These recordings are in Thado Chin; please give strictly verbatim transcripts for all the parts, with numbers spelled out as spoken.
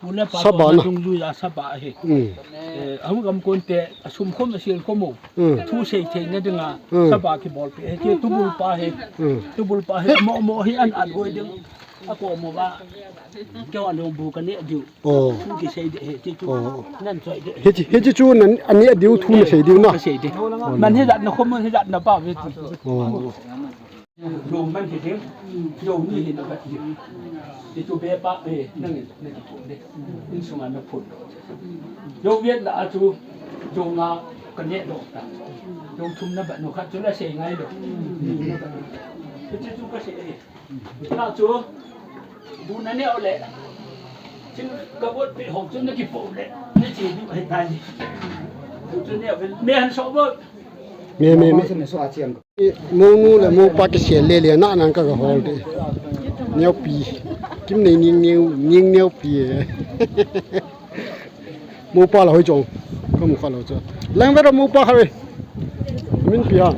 Sabah na. Dungjui a sabah ahi. Hmm. Eh, ahung gam kon te, asum khom, asil khom o. Hmm. Thu sei thei na dinga, hmm, sabah kibol pe. He, tubul pa he. Hmm. Tubul pa he, mo, mo hi an an goi ding. Ako mo ba. Keu a lung bu ka ne diu. Oh. Thu kisei de he, ti chu. Oh. Nan choi de. He chi, he chi chu nan, ani a diu thu na sei diu na. Ka sei de. Oh, man he dat na khom, he dat na pa ve ti. Oh. Jou man hi ding, jou ni hi na bat ding. Ti chu be pa be, nang in, na ki phun de. Insung a na phun. Jou viet na a chu, jou nga ka ne do ta. Jou thum na bat no khat chu na sei ngai do. Ni na bat. Ti chu ka sei e. Na chu, bu na ne o le. Chin ka bot pe hong chu na ki po le. Na che du hai ta ni. Bu chu ne o me han so bo. Me, me, me. Monu le mopa kisel le le na nang ka ga hol de. Neopi. Kimnei Ning neo, Ning neopi e. Mopa la hoi chong. Ka mu kha lo cha. Lang ve ro mopa kha ve. Min pi ha.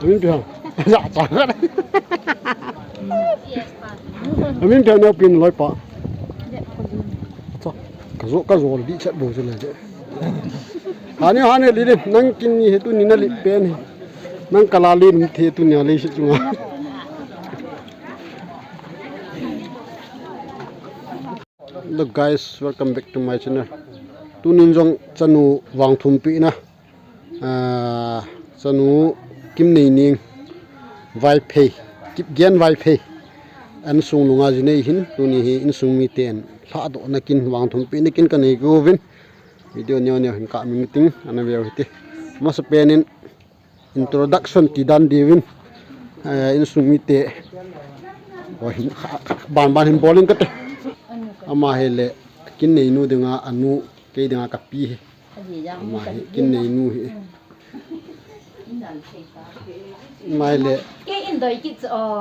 Min pi ha. Ja cha kha. Min pi ha neopi loi pa. Cha. Ka jo, ka jo di chat bo chu le je. Hani, hani, Lili, nang kin ni he tu ni na li pen he. Nang kala li ni the tu ni a le shi chunga. Hello guys, welcome back to my channel. Tunin jong chanu vangthum pi na. Ah, chanu Kimneining Vaiphei, Kipgen Vaiphei. An sung nunga ji nei hin, tuni hi insung miten lhadoh na kin vangthum pi na kin ka nei uvin. Video neo neo hin ka mi meeting ana veu hite. Masa penin introduction ti dan diuvin, eh, insung mite. O hin, ban ban hin bol in kate. Ama hi le, Kinnei nu dinga anu, kei dinga ka pi hi. Ama hi, Kinnei nu hi. Ama hi le,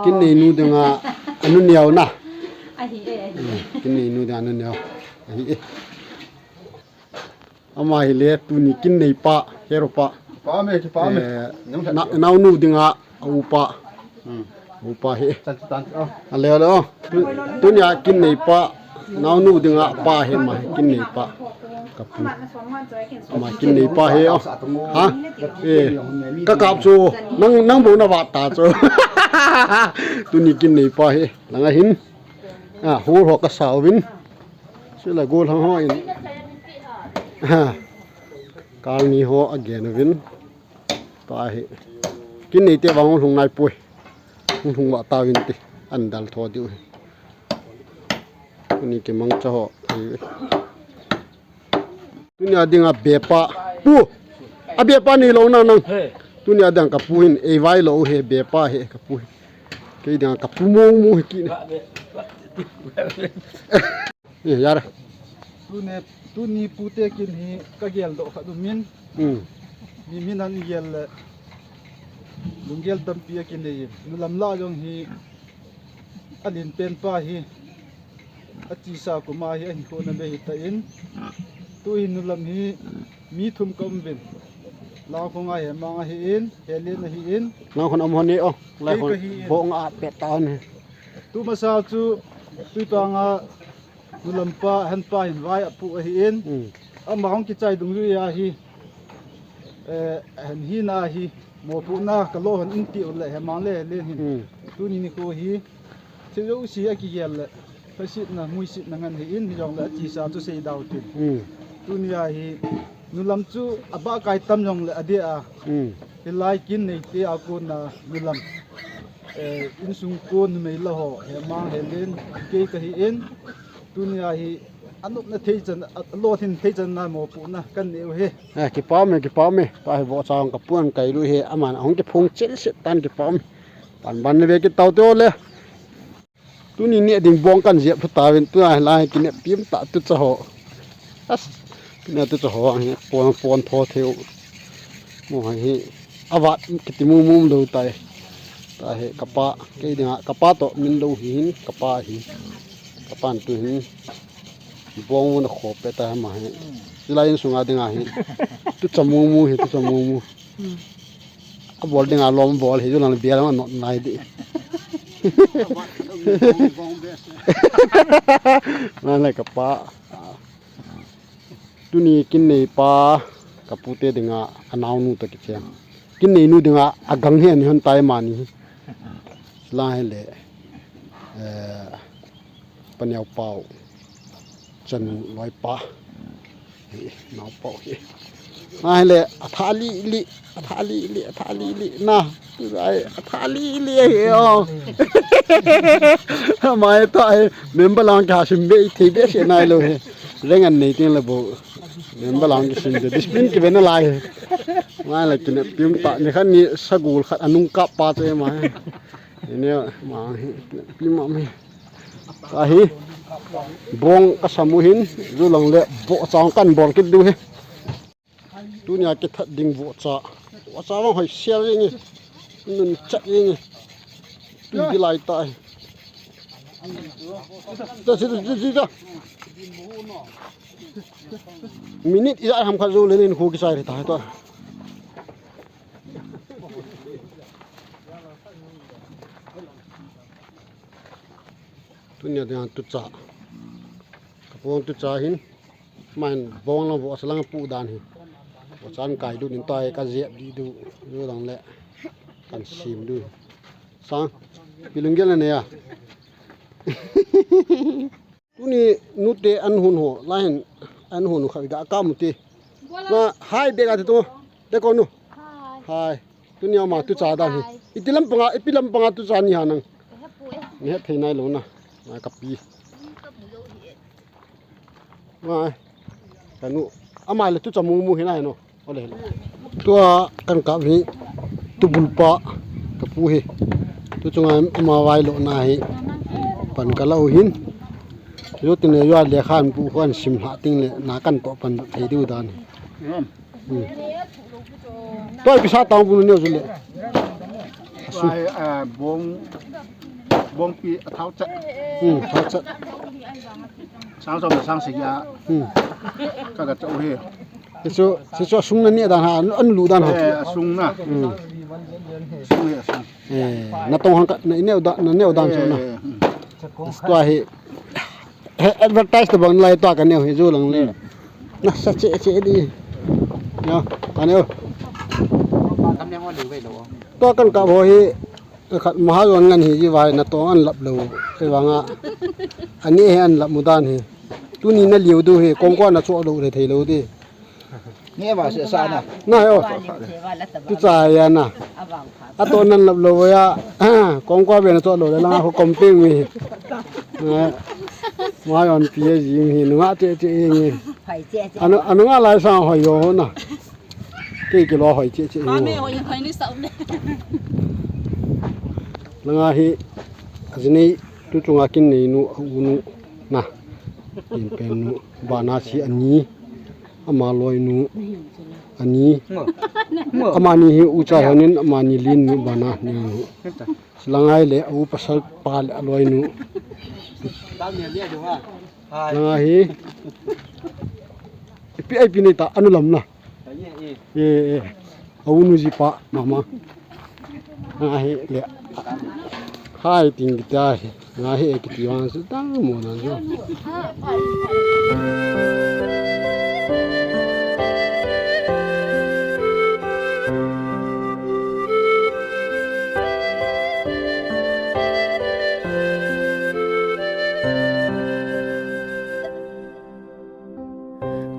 Kinnei nu dinga anu neo na. Ahi e, ahi e. Hmm, Kinnei nu dinga anu neo. Ahi e. Ama hi le tuni Kinnei pa, hero pa. Pa me, ki pa me. Eh, nung sa na, naonu dinga, a upa. Hmm. Upa hi. Tan, tan, oh. A le, a le, oh. Tu, tunia Kinnei pa, naonu dinga pa hi ma, Kinnei pa. Ka pu. Ma Kinnei pa hi, oh. Ha? Eh, ka kap chu, nang, nang bu na va ta chu. Tuni Kinnei pa hi, langa hin. A, hol ho ka sa uvin. Sila gol hang ho in. Ha. Kal ni ho again uvin. Ta hi. Kinnei te vang hung nai poi. Hung hung va ta uvin ti. An dal tho diu hi. Ni ki mang cha ho. Tunia dinga bepa. Pu. A bepa ni lo na nang. He. Tunia dang ka pu hin. Ei vai lo he bepa he ka pu hin. Kei dinga ka pu mo mo he ki ni. Eh, yara. Tuni, tuni pute kin hi ka gel doh khat um in. Hmm. Mi, mi nan gel le. Lunggel tampi a kinei in. Nulam la jong hi a lin pen pa hi. A chisa kuma hi a hi khona be hi ta in. Tu hi nulam hi mi thum ka um vin. Langkhong a Hemang ahi in, Helen ahi in. Langkhon am hon ni o. Langkhon kei ka hi in. Bong a pet ta ni. Tu masa chu, tu tanga, nulam pa, han pa hin vai a pu ahi in. Hmm. Ama hong kichai dungjui a hi. Eh, han hi na hi. Mo pu na ka lo han in ti u le Hemang le Helen hin. Hmm. Tuni nikho hi. Thil jouse a kigel le, lhasetna, muisetna ngen hi in, hijongle a chisa chu sei dau tin. Hmm. Tunia hi, nulam chu a ba kai tam jongle a dia. Hmm. Hilai Kinnei te a kona nulam. Eh, insung kon numei la ho, Hemang Helen, kei ka hi in. Tunia hi, a nopna thei chan, a lothin thei chan na mo pu na, kan neu hi. Eh, kipa me, kipa me. Pa hi vo chang ka puan kai lu hi, aman a hong kiphong chil sit tan kipa me. Pan ban ne ve ki tau te o le. Tuni ni ding bong kan jep phu ta vin, tu a lai ki ne pim ta tu cha ho. As, ki ne tu cha ho ang hi, pon, pon tho theu. Mo hi, avat kiti mu mu do tai. Ta hi, ka pa, kei dinga, ka pa to min do hi hin, ka pa hi. Ka pan tu hin. Bong na kho pe ta ma hi. Lai insunga dinga hi. Tu cha mu mu hi, tu cha mu mu. A bol dinga lom bol hi, julang bia lama not nai di. Na na ka pa. Tuni kin neipa, ka pute dinga, a naonu toh kichen. Kin neinu dinga, a gang hi ani hon tai mani. Sila hile, eh, Paneo Pau, chanu loipa. Hi, naopa hi. Ahile, a tha li li, a tha li li, a tha li li, na. Ai, a tha li li hi, oh. Mai to ai, member lang ka sim be, thei be se nai lo hi. Reng an nei ting le bo. Member lang ki sim de, discipline ki be na lai hi. Mai la ki ne pim ta, ni khan ni sagol khat anung kap pa te mai. Ni ne ma hi, pim ma mi. Ahi, bong ka samu hin, zu lang le, vohcha kan bol kit diu hi. Tunia kithat ding vohcha. Vohcha vang hoi sial jeng e. Nun chat jeng e. Tui gilai ta e. Ta, ta, ta, ta, ta. Minute ijat ham khat jou le nin khu kisai ta ta. Tunia dinga tucha. Ka pong tucha hin. Main bong lang vohcha lang pu dan hi. Vohcha kai du nin tai ka jep di du. Yo dang le. Kan sim du. Sang. Pilung gel ne ya. Tuni nute an hun ho. Lahin an hun ho kha ga ka mu ti. Na hai be ga ti to. Te ko nu. Hai. Hai. Tunia ma tucha dan hi. Iti lampanga, ipi lampanga tucha ni ha nang. Ni het thei nai lo na. Mai ka pi. Mai. Ka nu. Amai le tucha mu mu hi nai no. Ole hele. Tua kan kap hi. Tubul pa. Ka pu hi. Tu chunga ama vai lo na hi. Pan ka lo hin. Yo tine yo le khan pu khan sim ha ting le na kan to pan thei diu dan hi. Toi pisa tang bu neo jule. Ai, ah, bong, bong pi a thau chat. Hmm, thau chat. Sang som sang si ya. Hmm. Ka ga chau he. Sichu, sichu sung na ne dan ha, an lu dan ha. Eh, sung na. Hmm. Sung he, sung. Eh, na tong hang ka, na neo dan, na neo dan chu na. Eh, hmm. Tua hi. He, advertise to bang lai to ka neo hi ju lang le. Hmm. Na sa che che di. Ya, ka neo. To kan ka bo hi, khat maha yon ngan hi ji vai na to an lap lo. Ke banga. Ani he an lap mu dan hi. Tuni na liu du hi, kong kwa na cho lo le thei lo di. Nge ba se sa na. Na yo. Tucha ya na. A to nan lap lo ya. Kong kwa be na to lo le la ko komping mi. Maha yon pi ye ji mi nu nga che che ye nge. Anu anu nga lai sa hoi yo na. Ke ke lo hoi che che yo. Langa hi ajini tu chunga kin nei nu u nu na. Kin pen nu ba na si ani. Ama loinu ani. Amani hi ucha honin amani linu bana ni. Silangai le u pasal pa le aloinu. Silangai hi. Ipi ai pi nei ta anu lam na. Eh, eh. Aunu jipa mama. Nga hi le. Hai ting kita hi. Nga hi e kiti vang su tang mo nan jo.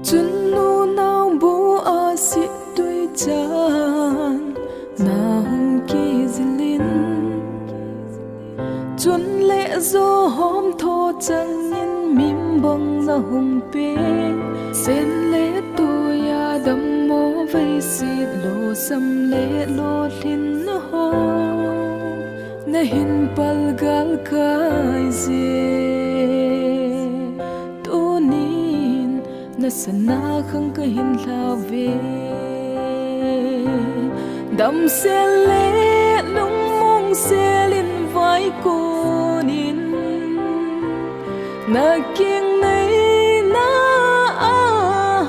Chun nunau bu a si tui chan na hung kijilin. Chun le zo hom tho changin mim bang na hung pe. Sen le tuya dam mo vei sit lo sam le lo lhin na ho. Na hin pal gal kai je. Tunin na sana khang ka hin hlau ve. Damsel le lungmong selin vai konin. Na king nei na a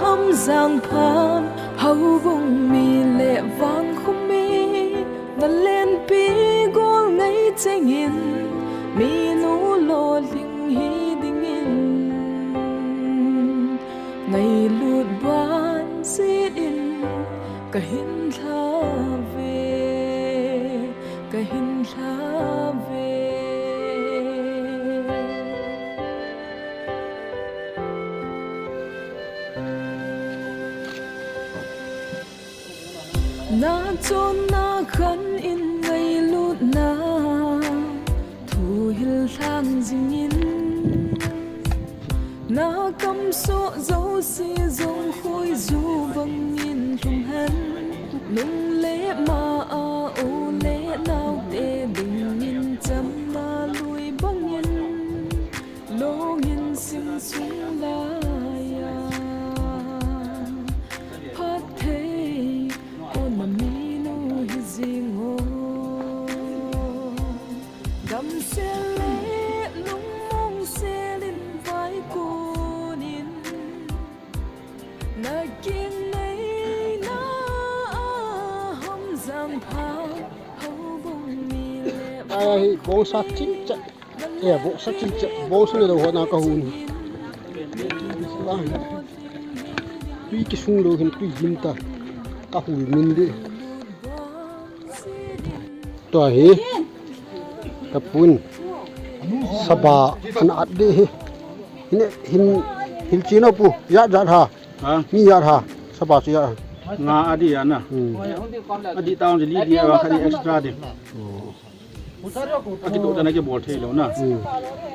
ham jang phan. Hau bung mi le vang khum mi. Na lenpi gol ngai chengin. Mi nu lo ling hi dingin. Ngai lut Ka hin lha ve, ka hin lha ve. Na chonna khan in ngailutna thu hil lhang jingin, na kamsoh jouse jong khoiju bangin lhum hen. Nung le ma a u le naote dingin chamna lui bangin longin sim sung laiya phatthei kona minu hi jing o. Damsel le lungmong selin vaikunin na kinneina a Hamjang pha houbung mi le Ai, bongsa chingcha. Eh, bongsa chingcha. Bongsa le lou ho na ka hun. Tui kisung lou hin tui lim ta. Ka hui min de. Tua hi ka pun saba ana at de hi. Hin, hin, hil chino pu. Ijat jat ham? Ha? Mi ijat ham? Saba chu ijat ham? Nga adih ana. Hmm. Adih tang jeh a li dia, khat extra ding. Oh. Akitoh tah a kibol thei lou na. Hmm.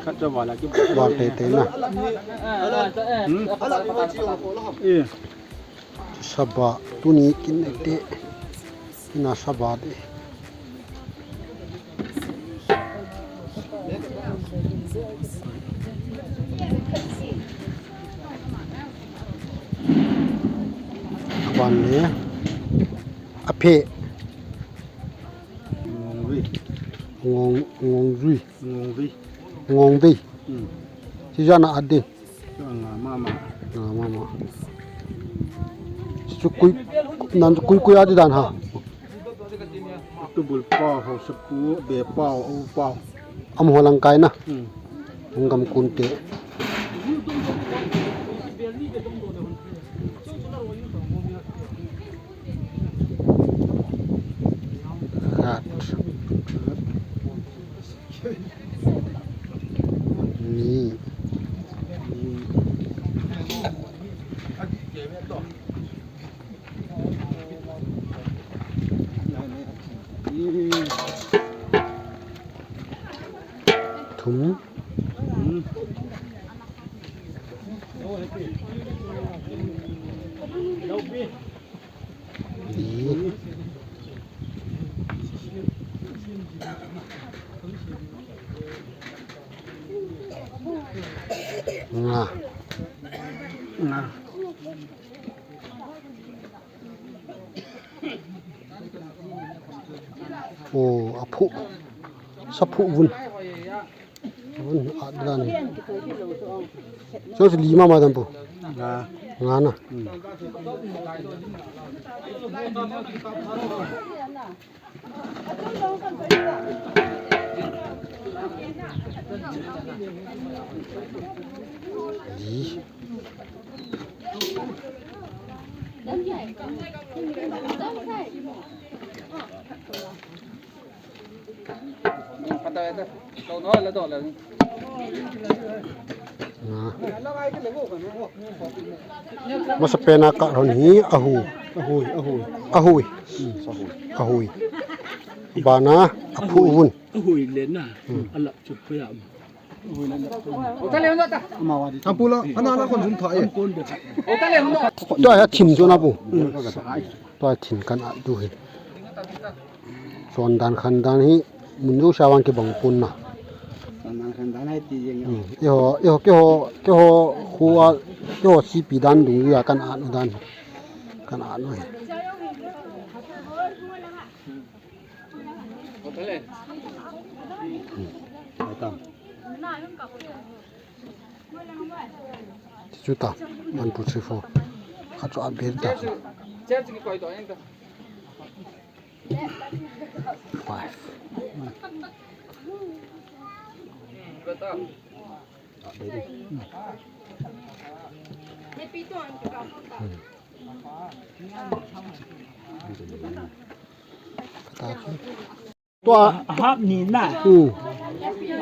Khat cha val a kibol. Bol thei thei na. Hmm? Eh. Saba, tuni kin te. Ina saba de. Aban le. Aphe. Ngongvei. Ngong, Ngongvei. Ngongvei. Ngongvei. Hmm. Sijana ade. Nga mama. Nga mama. Chu kui, nan kui kui adi dan ham? Tubul pao, haosapu, be pao, u pao. Amaho lang kai na. Hmm. Hung gam kun te. Khat. Ni. Thum. Li. Nga. Nga. Oh, aphu. Saphu vun. Vun, ah, dan. Chu chu li mama dan pu. Nga. Nga na. Hmm. Li. Masapen a ka hon hi ahu. Ahui, ahui. Ahui. Ahui. Bana aphu vun. Ahui le na. Hmm. Alap chu pha ya. Tua hi athim chu na pu. Tua hi thin kan at diu hi. Chon dan khan dan hi mun jousea vang kibang pon na. Chon dan khan dan hi ti jeng. Hmm. Eiho, eiho, keiho, keiho khu a, keiho C P dan dungjui a kan at u dan. Kan at u hi. Chuta, one, two, three, four. Khat chu a ber ta. Five. Hmm. Tua. Ahap ni na. Hmm.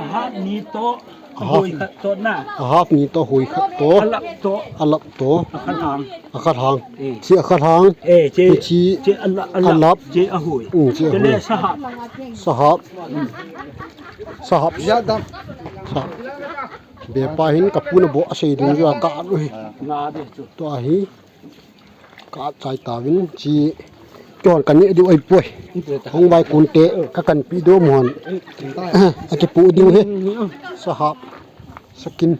Ahap ni to. Ahap. Ahui khat to na. Ahap ni to ahui khat to. Alap to. Alap to. Akhat hang. Akhat hang. Eh. Chi akhat hang. Eh, chi, chi, chi alap, alap. Alap. Chi ahui. Hmm, chi ahui. Chi le sahap. Sahap. Hmm. Sahap. Ya dam. Sahap. Bepa hin kapu na bo asei ding jua ka anu hi. Nga de chu. Tua hi. Ka chai tauvin chi. Tua kan ni diu ai poi. Hung vai kun te ka kan pi do mon. Akipu diu hi. Sahap. Sakin.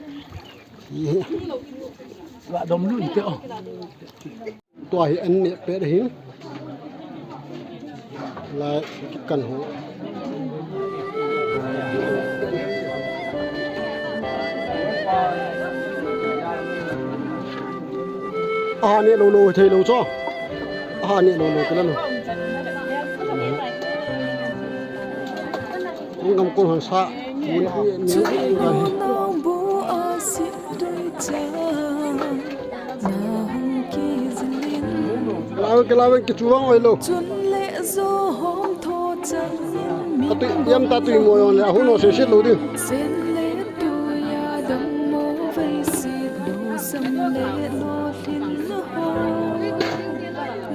Wa dom lu te o. Tua hi an neh pet ahi. Lai kan ho. Aha neh lou lou thei lou chu. Aha neh lou lou kila lou. Kong gam kong hang sa. Mun ni ni. Kelawen, kelawen, kichu vang oi lo. Atui, yam ta tui mo yong le, ahun o se se lo ding.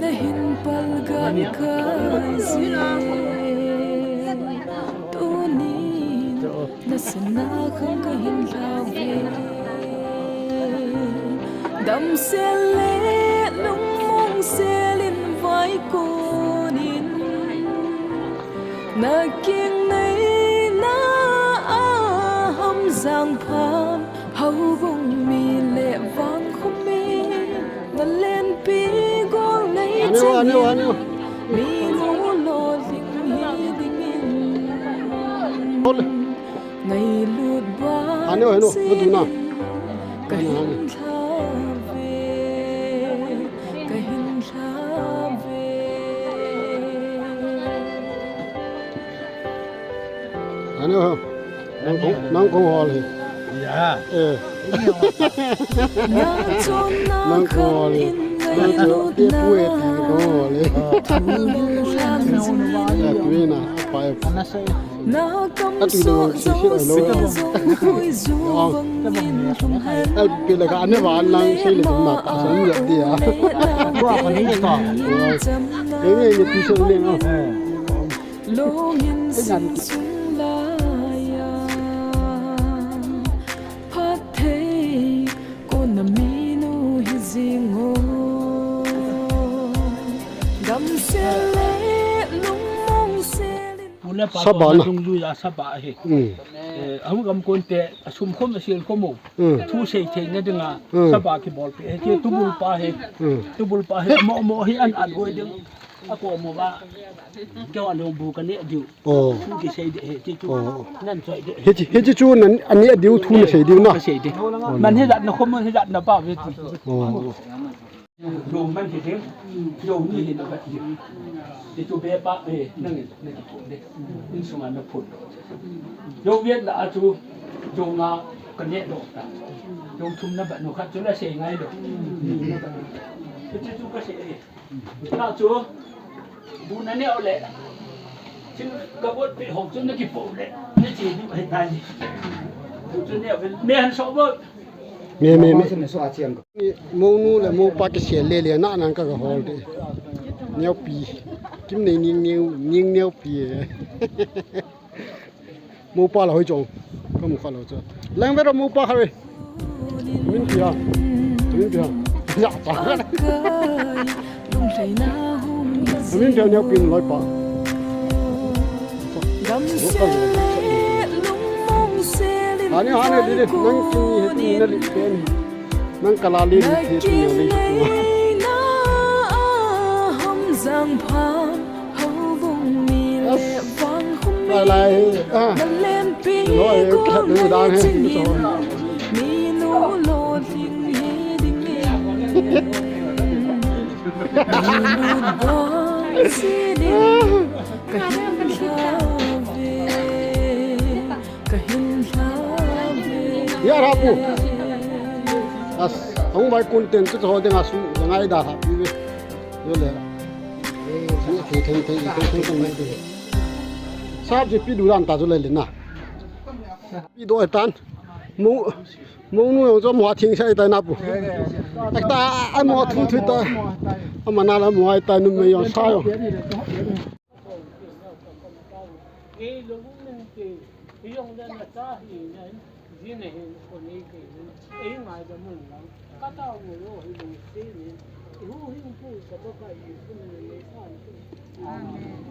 Nahin palga kai si. Tuni. Nasana khang kahin lhau ve. Damsel le lungmong sel in vai konin. Nakingnei na a ham jang phan. Houbung mi le vangkhom mi. Nalenpi gol nei. Anu, anu, anu. Mi nu lo ding hi dingin. Ole. Ngailut ba. Anu, anu, anu na. Kahin lhau ve, kahin lhau ve. Anu, anu. Nang kong, nang kong hol hi. Ya. Eh. Nang kong hol hi. Nang kong hol hi. Ya, tu na, apa ya? Atu dong si si oi lo. Al pila ka ane ba lang si le ma ta sa ni ya dia. Ko apa ni ko? Ni ni ni tu so ni. Lungin sung laiya. Phatthei, kona minu hi jing o. Damsel le lungmong sel in. Ule pa Sabah na. Tung lui a Sabah hi. Mm. Eh, ahung gam kon te, asum khom asil khom o. Mm. Thu sei thei na dinga, mm, Sabah kibol pe. He, tubul pa he. Mm. Tubul pa he, mo mo hi an an goi ding. Ako mo ba. Keu a lung bu ka neh diu. Oh. Thu kisei de he ti chu. Oh. Nan choi de. Hichi, hichi chu nan, ani a diu thu nasei diu na. Ka sei de. Oh. Man hijat na khom, hijat na pa ve ti. Oh. Jou man hi de. Jou ni hi na ba diu. Ti chu be pa, eh, nang na ki phun de. Insung a na phun. Jou viet la a chu. Jou nga ka neh lo ta. Jou thum na ba no khat chu la sei ngai lo. Ni na ba. Ti chu ka sei. Na chu, bu na neo le. Chin ka bot pe hong chu na kipo le. Na che ni mai tai. Bu chu neo le. Me han so bo. Me, me, me. Mo nu le mo pa kisel le le na nang ka ka hol de. Neo pi. Kim nei ning neo, ning neo pi. Mo pa la hoi chong. Ka mu kha lo cha. Lang ve ro mo pa kha ve. Min pia. Min pia. Ya pa. Min pia neo pin loi pa. Ani, ani, di, di. Nang kin ni he tu na li pen. Nang kala li ni he tu na li tu. Lai, lai, ah. Lo, eh, khat ni dan he. Ya, rapu. As, Hung vai kun ten chu ho dinga sum ngai da ha pi ve. Yo le. Ni thei thei thei thei thei thei. Sa ji pi du dan ta chu le le na. Pi do tan. Mo mo nu yo jo mo thing sai ta na pu. Ta a mo thu thu ta. Ama na la mo ai ta nu me yo sa yo. Ei lo um in ti, ei jong le na cha hi nen, ji na hin ko nei te hin, ei ngai da mun lang, ka ta mu lo hi lo se nen, i hu hin pu sa ba ka i pu na nei sa ni. Amen.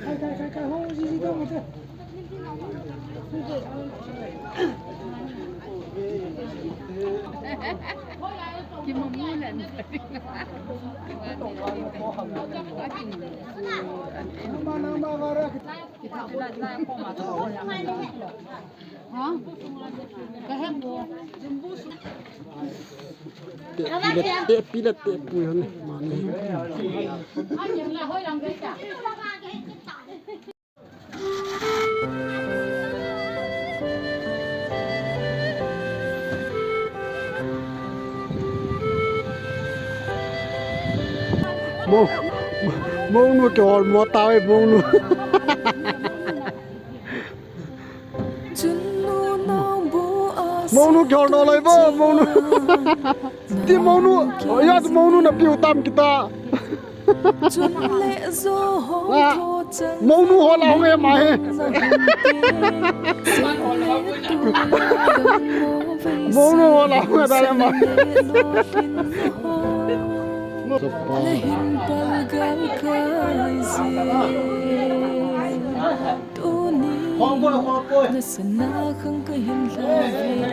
Kai, kai, kai, kai, ho, ji, ji, dong, dong. Te pila, te pila, te pui hon mani. Mo, mo nu ke hol mo ta e mo nu. Mo nu ke hol no lai bo mo nu. Ti mo nu, ya ti mo nu na piu tam kita. Mo nu ho la hung e ma he. Mo nu ho la hung e da le ma he.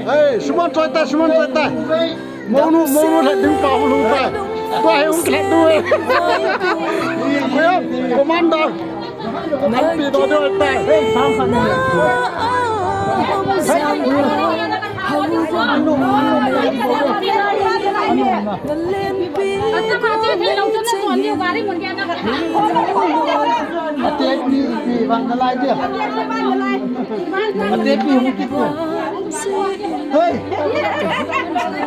Hey, suman choi ta, suman choi ta. Mo nu, mo nu lhat ding pa hung lhung ta. Tua hi hung lhat du e. Koya, commander. An pi do do ta. Hey, sang khan. Ate pi, pi, vang na lai dia. Ate pi hung kit dia. Hey!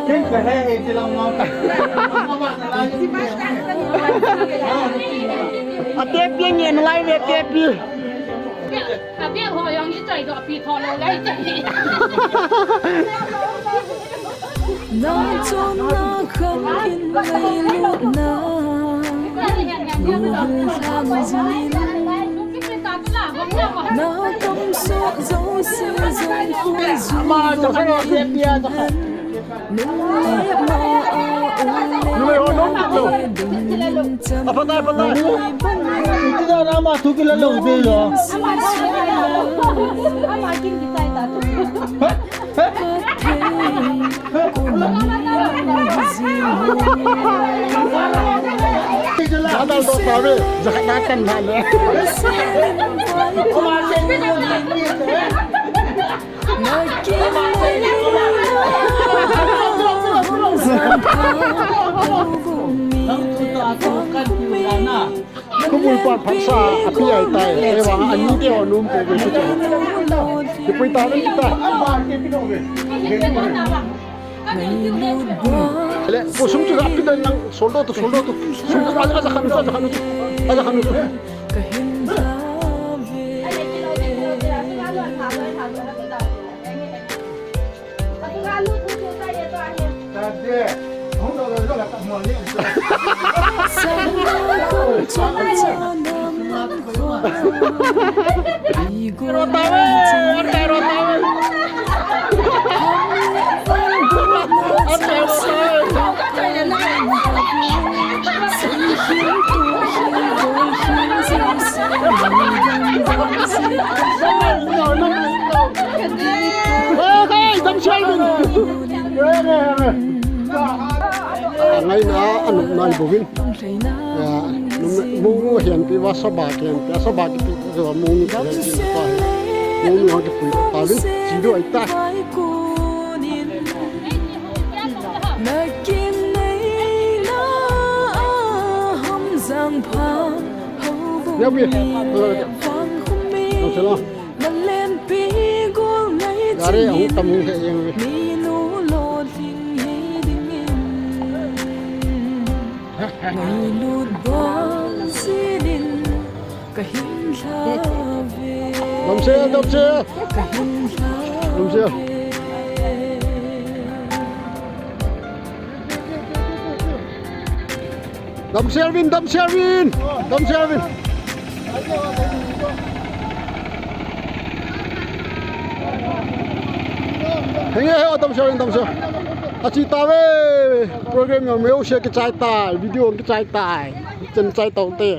Ken ka he, eh, ti lang ma ka. Ate pi ngen lai ve ate pi. Ate ho jong i choi do pi tho lo lai. Na chon na kham in ngailut na. Lu hul thang jin. Na kam so zo se zong khu zu. Nung le ma a u le le ding chan. Apa tai, apa tai. Iti na na ma thu kila lo de lo. Ada to pa ve, jahat na tan na le. Nang tu ta tu kan piu la na. Khupui pan phatsa api ai tai. Ei vang ani te ho num pe pe chu. Khupui ta ven ta. Le, pu sum chu api dan nang soldo tu, soldo tu. Sum chu aja khanu tu, aja khanu tu. Aja khanu tu. Ngai na, anu nai bovin. Ya, num, mo mo hian pi va saba hian pi, saba ki pi zo mo mo hian pi pa. Mo mo ha ki pi pa vin, si do ai ta. Ya pi. Nang sala. Malenpi gol ngai Re, ahung tam hung he jeng ve. Minu lolhing hi dingin, ngailut bang sinin, kahin lha ve. Damsel, damsel. Kahin lha ve. Damsel. Damsel vin, damsel vin, damsel vin. Henge he, damsel vin, damsel. Achi tave, program jong meu se kichai tai, video kichai tai. Chen chai tau te.